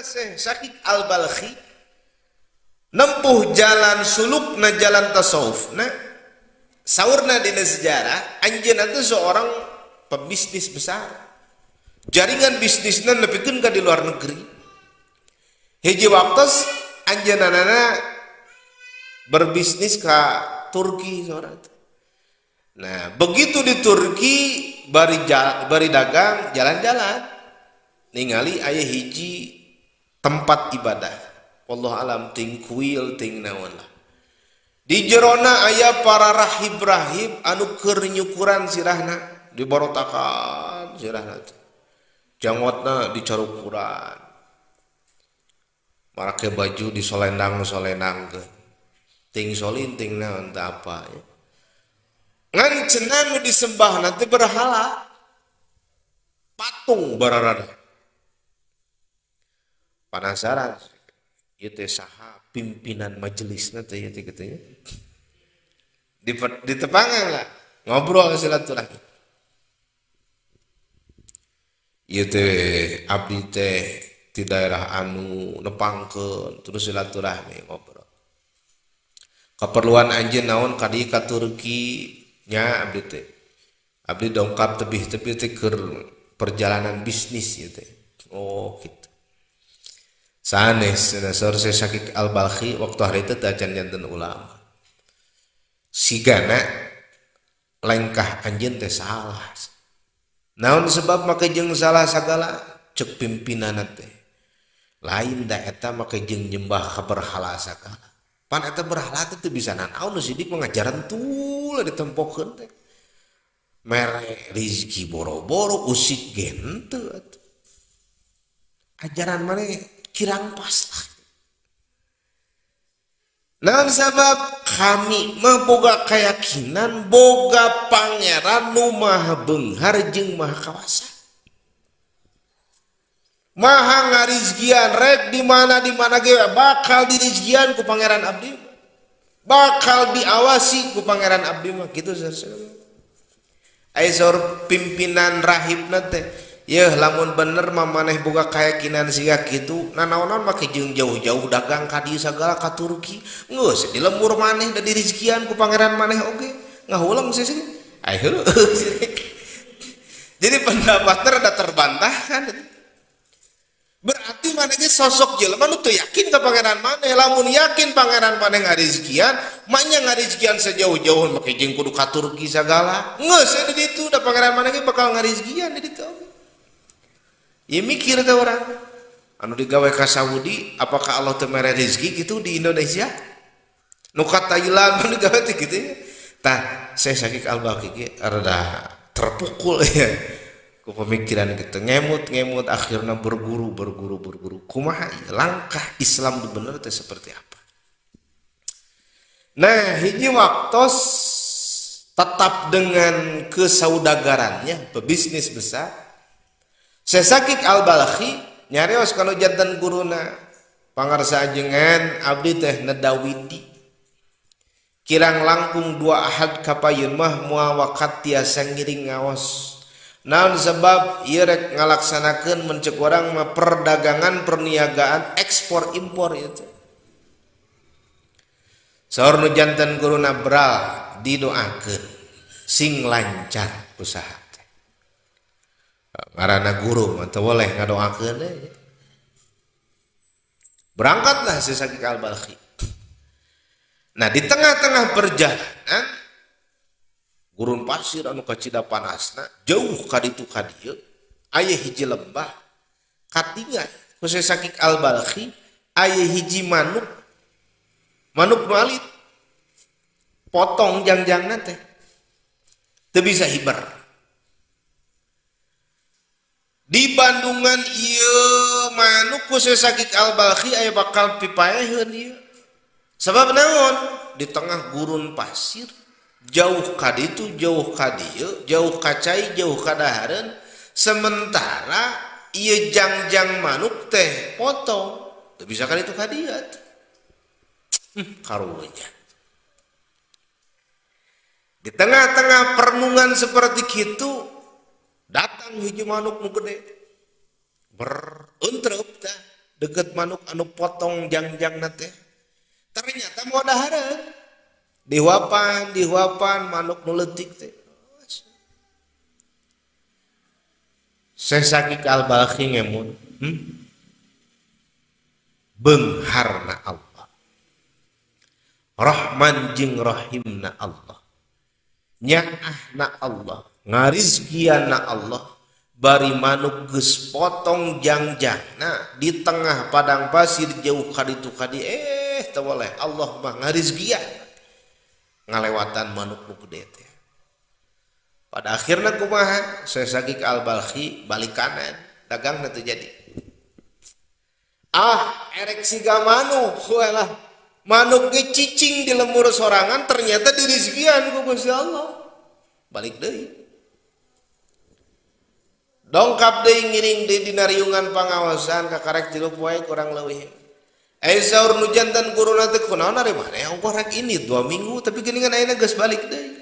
Syekh Syaqiq Al-Balkhi nempuh jalan sulukna, jalan tasawufna, saurna dina sejarah anjeunna teh seorang pebisnis besar, jaringan bisnisna nepikeun ka di luar negeri. Hiji waktos anjeunna berbisnis ka Turki saurna. Nah, begitu di Turki bari dagang jalan-jalan ningali aya hiji tempat ibadah, wallahu alam ting kuil ting naon lah. Di jerona aya para rahib-rahib anu keur nyukuran sirahna, diborotakan sirahna teh. Jangotna dicarukuran. Marake baju disolendang-solendangkeun. Ting solin ting naon teh apa ya. Ngan cenah nu disembahna teh berhala. Patung bararada. Penasaran ieu teh saha pimpinan majelisna teh ieu teh kitu nya. Ditepangan lah, ngobrol silaturahmi. Ieu teh abdi teh di daerah anu nepangkeun, terus silaturahmi ngobrol. Keperluan anjeun naon ka dieu ka Turki nya abdi teh. Abdi dongkap tebih-tebih teh keur perjalanan bisnis ieu teh. Oh gitu. Sanes saur Syekh Syaqiq Al-Balkhi waktu hari itu teu acan janten ulama. Sigana lengkah anjeun teh salah. Naon sebab make jeung salah sagala cek pimpinanna teh. Lain da eta make jeung nyembah ka berhala sagala. Pan eta berhala teh teu bisa nanaon nu sidik mah ngajaran tul ditempokeun teh. Mere rizki boro-boro usik ge henteu atuh. Ajaran maneh kirang pas lah. Naon sabab kami mah boga keyakinan boga pangeran nu maha beunghar jeung maha kawasa. Maha ngarizkian rek di mana ge bakal dirizkian ku pangeran abdi. Bakal diawasi ku pangeran abdi mah kitu saurna. Aya saur pimpinan rahibna teh, yeuh lamun bener mah maneh boga keyakinan siga kitu, nanaonan make jeung jauh-jauh dagang ka dieu sagala ka Turki. Geus di lembur maneh da dirizkian ku pangeran maneh oge. Ngahuleng sih sih. Ayo. Jadi pendapatnya rada terbantahkan. Berarti maneh ge sosok jelema nu teu yakin ka pangeran maneh. Lamun yakin pangeran maneh ngarizkian, manya ngarizkian sejauh-jauh make jeung kudu ka Turki sagala. Geus di ditu da pangeran maneh ge bakal ngarizkian di ditu. Ya mikir teh orang anu digawe ka Saudi, apakah Allah teu mere rezeki gitu di Indonesia? Nu ka Thailand anu digawe teh kitu nya. Tah, Syekh Syaqiq Al-Balkhi ge rada terpukul ya ku pemikiran gitu, ngemut-ngemut akhirnya berguru. Kumaha langkah Islam bener teh seperti apa? Nah, hiji waktos tetap dengan kesaudagarannya, pebisnis besar. Syekh Syaqiq Al-Balkhi nyarios kalau jantan guruna pangarsa ajengan abdi teh nedawidi kirang langkung dua ahad kapayun mah moal wakat tiasa ngiring ngaos. Naon sebab ieu rek ngalaksanakeun mencek urang mah perdagangan perniagaan ekspor impor ieu teh. Saur nu jantan guruna bral didoakeun sing lancar usaha. Ngaranna guru mah teu boleh ngadoakeun deui. Berangkatlah si Syaqiq Al-Balkhi. Nah, di tengah-tengah perjalanan gurun pasir anu kacida panasna, jauh ka ditu ka dieu, aya hiji lembah katingal ku Syekh Syaqiq Al-Balkhi aya hiji manuk, manuk nu alit. Potong jangjangna teh. Teu bisa hiber. Di Bandungan ieu manuk ku Syekh Syaqiq Al-Balkhi aya bakal pipaeheun ieu. Sebab naon? Di tengah gurun pasir, jauh ka ditu, jauh ka dieu, jauh ka cai, jauh ka dahareun, sementara ieu jangjang manuk teh potong. Teu bisa ka ditu ka dieu atuh. Karunya. Di tengah-tengah perenungan seperti kitu, datang hiji manuk nu gede. Berentrep tah Deket manuk anu potong jangjangna teh. Ternyata mau dahareun. Dihuapan manuk nu leutik teh. Syekh Syaqiq Al-Balkhi ngemun, Beungharna Allah. Rahman jeung Rahimna Allah. Nyaahna Allah, ngarizkianna Allah. Bari manuk geus potong jangjangna di tengah padang pasir jauh kaditu kadi teu boleh Allah mah ngarizkian ngalewatan manuk nu gede teh. Pada akhirna kumaha Syekh Syaqiq Al-Balkhi balik kanan dagangna teu jadi. Erek siga manuk lah manuk ge cicing di lemur sorangan ternyata dirizkian ku Gusti Allah. Balik deui. Dongkap deui ngiring deui dina riungan pangawasan kakarek 3 poe kurang leuwih. Saur nu jantan guruna teh kunaon ari maneh ongkoh rek ini 2 minggu tapi geuningan ayeuna geus balik deui.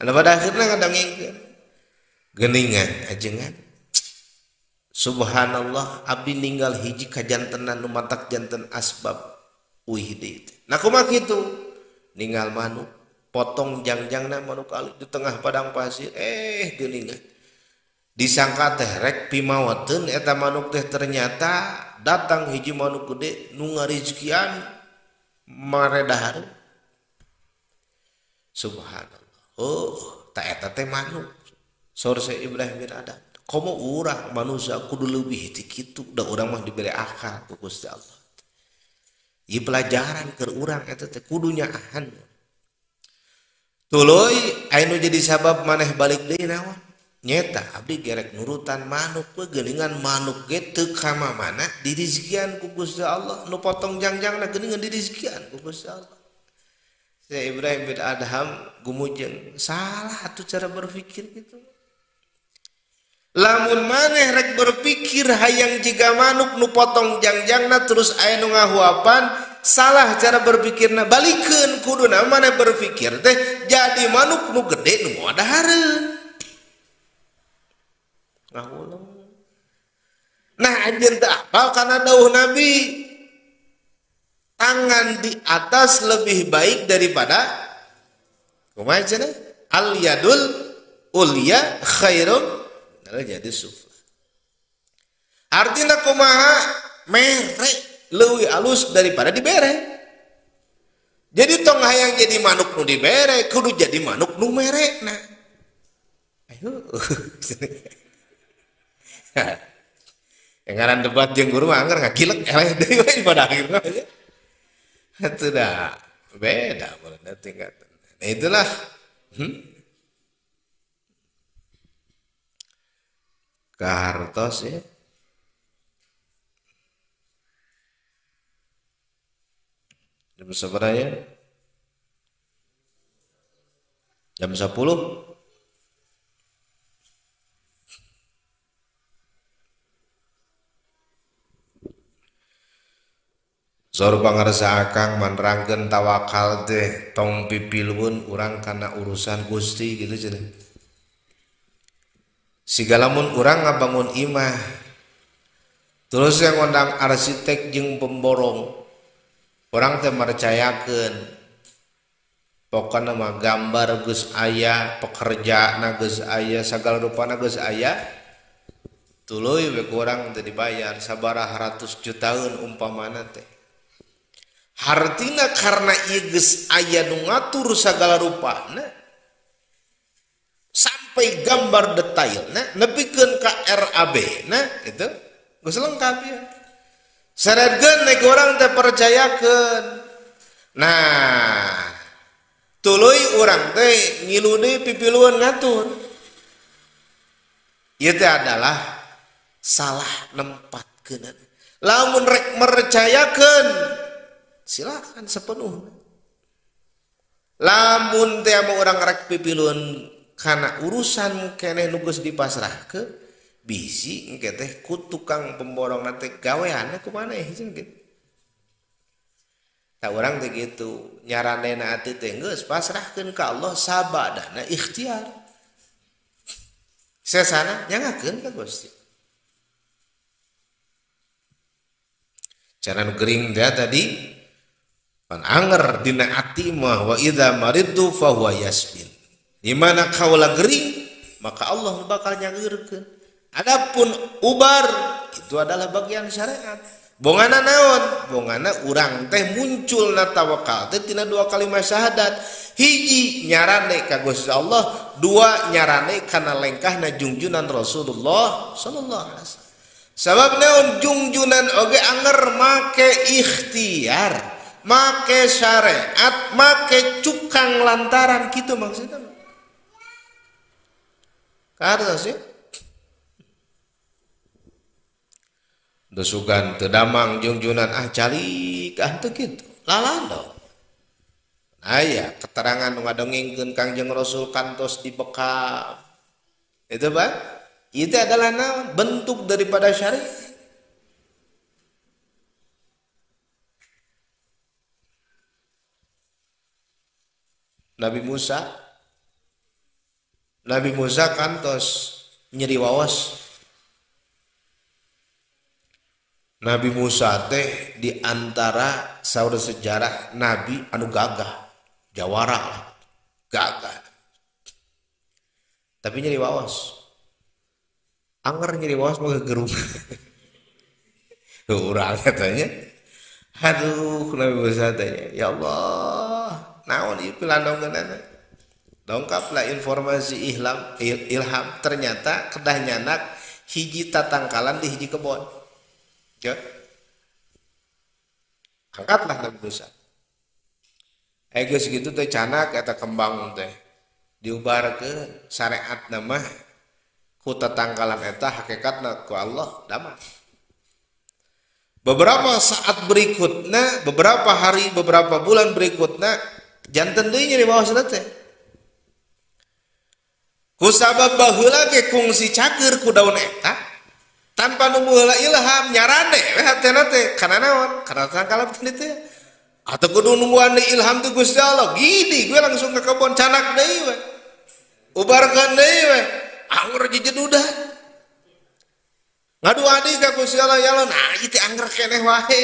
Anu pada akhirna ngadongengkeun. Geuningan ajengan. Subhanallah abdi ninggal hiji kajantenan nu matak janten asbab uih deui teh. Nah kumaha kitu? Ninggal manuk potong jangjangna manuk alit di tengah padang pasir geuningan. Disangka teh rek pimawateun eta manuk teh ternyata datang hiji manuk gede nu ngarizkian maredahar. Subhanallah. Oh, ta eta teh manuk. Saur Syekh Ibrahim bin Adham, komo urang manusia kudu leuwih ti kitu, da urang mah dibere akal ku Gusti Allah. Ieu pelajaran keur urang eta teh kudu nyaahan. Tuluy aya nu jadi sabab maneh balik deui naon? Nyeta abdi gerek nurutan manuk we geuningan manuk ge teu ka mamana dirizkian ku Gusti Allah nu potong jangjangna geuningan dirizkian ku Gusti Allah. Syekh Ibrahim bin Adham gumujeng salah atuh cara berpikir gitu. Lamun maneh rek berpikir hayang jiga manuk nu potong jangjangna terus aya nu ngahuapan salah cara berpikirna balikeun kuduna maneh berpikir teh jadi manuk nu gede nu moal dahareun. Nah anjeun teu apal kana dawuh Nabi tangan di atas lebih baik daripada kumaha cenah al yadul ulya khairum jadi sufla. Artinya kumaha mere leuwih alus daripada dibere. Jadi tong hayang jadi manuk nu dibere kudu jadi manuk nu mere. Nah ayo yang ngaran debat jeung guru mah angger ngakilek eleh deui we pada akhirna. Atuh dah beda mun tingkatan. Nah itulah Kahartos ya. Jam sabaraha ya? Jam 10. Saur pangarsa akang manerangkeun tawakal teh tong pipilueun urang kana urusan Gusti gitu cenah. Siga lamun urang ngabangun imah terus yang ngondang arsitek jeung pemborong urang teh mercayakeun pokona mah gambar geus aya, pekerjana geus aya, sagala rupana geus aya, tuluy we ku urang teh dibayar sabaraha ratus jutaan umpamana teh. Hartina karena ieu geus aya nu ngatur sagala rupana sampai gambar detailna nepikeun ka RAB na itu geus lengkap ya. Saredkeun nek urang teh percayakeun. Nah, tuluy urang teh ngilu deui pipilueun ngatur. Ieu teh adalah salah nempatkeun. Lamun rek mercayakeun silakan sepenuhnya. Lamun teh mau urang rek pipilueun kana urusan keneh nu geus dipasrahkeun bisi engke teh ku tukang pemborongna teh gaweanna kumaha hiji gitu. Tah urang teh kitu nyaranena ati teh geus pasrahkeun ka Allah sabadana ikhtiar. Sesana nyangakeun ka Gusti. Cara nu gering teh tadi pan anger dina ati mah wa idza maridtu fa huwa yasbin. Di mana kaula gering maka Allah bakal nyageurkeun. Adapun ubar itu adalah bagian syariat. Bongana naon? Bongana urang teh munculna tawakal teh tina dua kalimat syahadat. Hiji nyarane ka Gusti Allah, dua nyarane kana lengkahna jungjunan Rasulullah sallallahu alaihi wasallam. Sabab naon jungjunan oge anger make ikhtiar, make syariat, make cukang lantaran kitu maksudna. Kartos sih. Dusugan teu damang jungjunan ah calik ah teu kitu. Lalando. Aya keterangan nu ngadongengkeun Kangjeng Rasul kantos dibekam. Itu Pak, itu adalah naon? Bentuk daripada syariat. Nabi Musa kantos nyeri waos. Nabi Musa teh di antara saur sejarah nabi anu gagah, jawara lah, gagah. Tapi nyeri waos. Anger nyeri waos mah gegerung. Urang katanya. Aduh, Nabi Musa teh, ya Allah, naon ieu pilandongeunana. Dongkaplah informasi ilham ternyata kedah nyanak hiji tatangkalan di hiji kebon. Ya. Angkatlah Nabi Musa. Geus kitu teh canak eta kembang teh diubarkeun syariat mah ku tatangkalan eta hakikatna ku Allah damai. Beberapa saat berikutnya, beberapa hari, beberapa bulan berikutnya janten deui nyeri waosna teh. Ku sabab baheula ge kungsi cager ku daun eta tanpa nunggu heula ilham nyarane we hatena teh kana naon kana tangkalan teh teh atau kudu nungguan deui ilham teh Gusti Allah gini gue langsung ke kebon canak deui we ubarkeun deui we angger jejedudan ngadu adi ka Gusti Allah ya Allah nah ieu teh angger keneh wae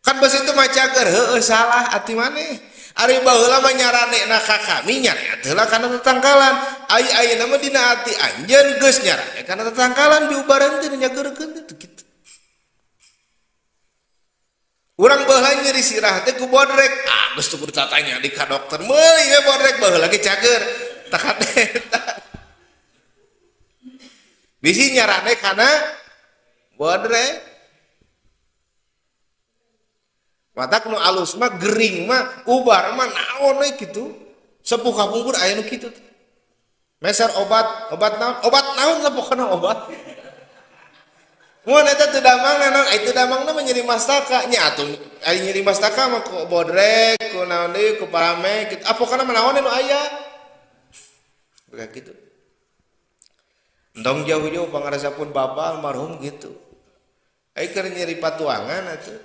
kan basa itu mah cager heueuh salah ati maneh. Ari baheula mah nyaranena ka kami nyareat heula kana tetangkalan. Ai ayeuna mah dina ati anjeun geus nyarane kana tetangkalan diubaran teh nyageurkeun teh kitu. Urang baheula nyeri sirah teh ku bodrek. Ah geus teu kudu tatanya di ka dokter. Meuli we bodrek baheula ge cager. Tah eta. Bisi nyarane kana bodrek. Matak nu alus mah gering mah ubar mah naon we kitu. Sepuh kapungkur aya nu kitu. Meser obat, obat naon? Obat naon lah pokona obat. Mun eta teu damang naon? Ai teu damangna mah nyeri mastaka nya atuh ai nyeri mastaka mah ku bodrek, ku naon deui, ku parame kitu. Ah pokona mah naon nu aya. Kayak gitu. Entong jauh-jauh pangarasa pun bapa almarhum gitu. Ai keur nyeri patuangan atuh.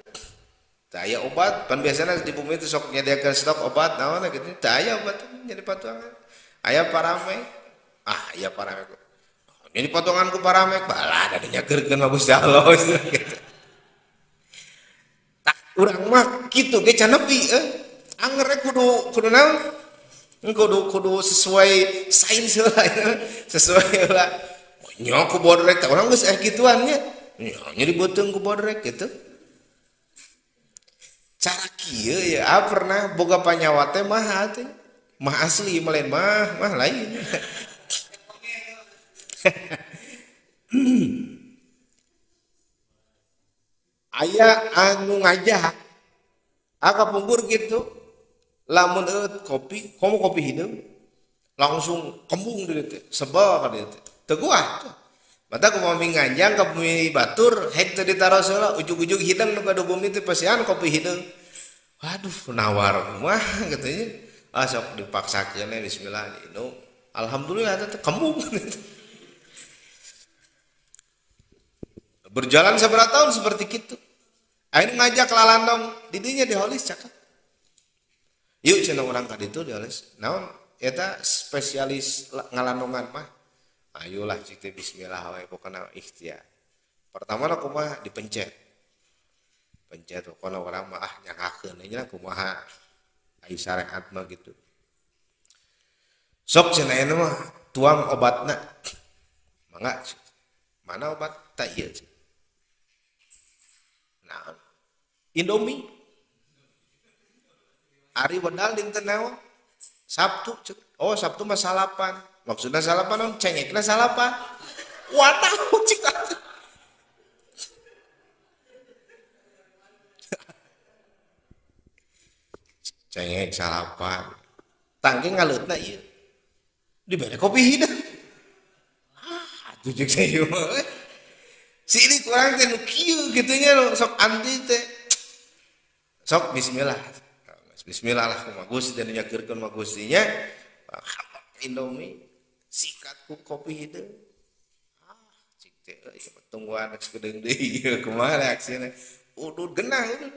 Teu aya obat, pan biasana di bumi itu sok nyediakeun stok obat naon gitu. Teu aya obat nyeri patuangan. Aya parame. Ah, aya parame. Nyeri patuangan ku parame, balah da nyageurkeun mah Gusti Allah gitu. Tak urang mah kitu ge can nepi euy. Anger kudu naon? Kudu sesuai sains heula, sesuai heula. Nya ku bodrek teh urang geus aya kituan nya. Nya nyeri beuteung ku bodrek gitu. Cara kieu ya, ah pernah boga panyawa teh mah teh. Mah asli mah lain mah lain. Aya anu ngajak kapungkur gitu. Lamun kopi, komo kopi hideung langsung kembung di teh, sebel ka dieu teh. Teu kuat. Mata kumaha nganjang ka bumi batur, hek teu ditaros heula ujug-ujug hideung nu ka bumi teh pasian kopi hideung. Waduh, nawar mah katanya. Ah sok dipaksakeun we bismillah diinum. Alhamdulillah teh kembung. Berjalan seberapa tahun seperti gitu. Ayeuna ngajak lalandong di dinya diholis cakep. Yuk cenah urang ka ditu diholis. Naon eta spesialis ngalandongan mah. Ayolah cik teh bismillah we pokona ikhtiar. Pertama kumaha dipencet. Pencet pokona urang mah ah nyangkakeun nya kumaha ai syariat mah gitu. Sok cenah ayeuna mah tuang obatna. Mangga mana obat tah ieu. Nah, Indomie. Ari wedal dinten naon? Sabtu. Oh, Sabtu mah salapan. Maksudna salapan naon? Cengekna salapan. Waduh, cik. Cengek salapan. Tangke ngaleutna ieu. Dibere kopi hideung. Ah, atuh cek saya mah. Si ini kurang teh nu kieu kitu nya sok anti teh. Sok bismillah. Bismillah lah kumaha Gusti dan nyakeurkeun mah Gustinya. Indomie sikat ku kopi hideung. Ah, cik teh euy tungguan geus geudeung deui ieu kumaha reaksina. Udud genah udud.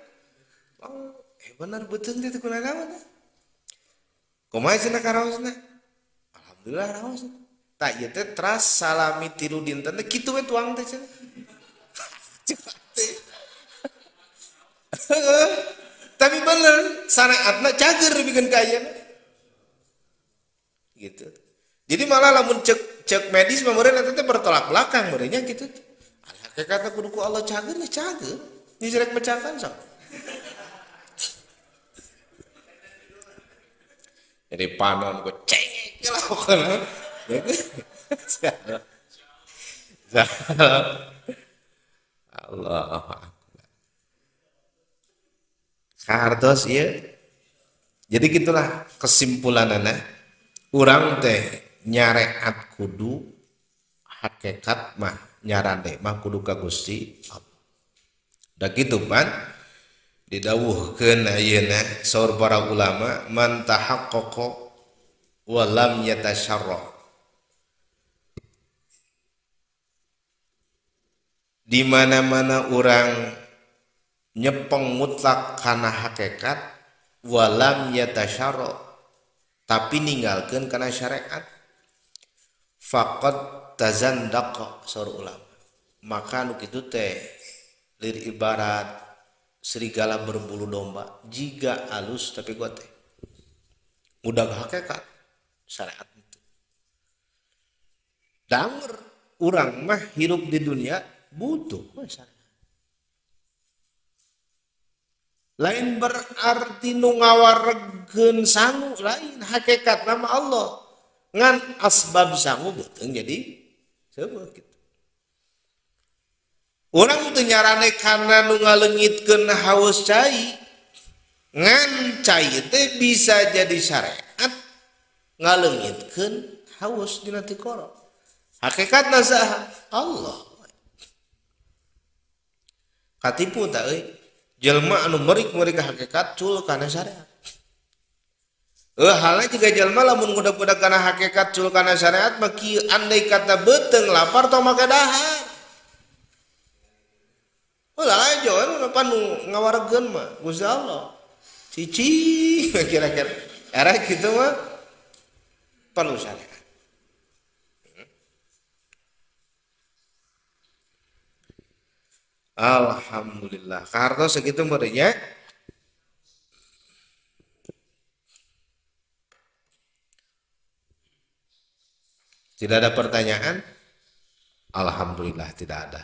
Oh, bener beuteung teh kunaon teh. Kumaha cenah karaosna? Alhamdulillah raos. Tak ieu teh teras salami 3 dinten teh kitu we tuang teh cenah. Cik teh. Tapi bener syariatna cager bikin kaya gitu. Jadi malah lamun cek medis mah meureun eta teh bertolak belakang meureunnya gitu. Ari hakikatna kudu ku Allah cager ya cager. Ni rek mecakan sok. Jadi panon ku cengek lah pokona. Allah akbar. Kartos ya. Jadi gitulah kesimpulanana. Urang teh nyareat kudu hakikat mah nyarande mah kudu ka Gusti Allah. Da kitu pan didawuhkeun ayeuna saur para ulama man tahaqqaqa wa lam yatasyarra. Di mana-mana urang nyepeng mutlak kana hakikat walam yatasyarra tapi ninggalkeun kana syariat faqad tazandaqa saur ulama. Maka nu kitu teh lir ibarat serigala berbulu domba jiga alus tapi gua teh udah hakikat syariat itu danger urang mah hirup di dunia butuh syariat. Lain berarti nu ngawaregeun sangu lain hakikat nama Allah ngan asbab sangu beuteung jadi seubeuh kitu. Urang teu nyarane kana nu ngaleungitkeun haus cai ngan cai teh bisa jadi syariat ngaleungitkeun haus dina tikoro. Hakikatna saha? Allah. Katipu ta euy. Jelma anu merik-merik hakikat cul kana syariat. Halnya jika jelma lamun ngudag-ngudag kana hakikat cul kana syariat mah kieu andai kata beuteung lapar tong make dahar. Ulah aja anu pan nu ngawaregeun mah Gusti Allah. Cici kira-kira era kitu mah perlu syariat. Alhamdulillah. Karena segitu merinya. Tidak ada pertanyaan? Alhamdulillah tidak ada.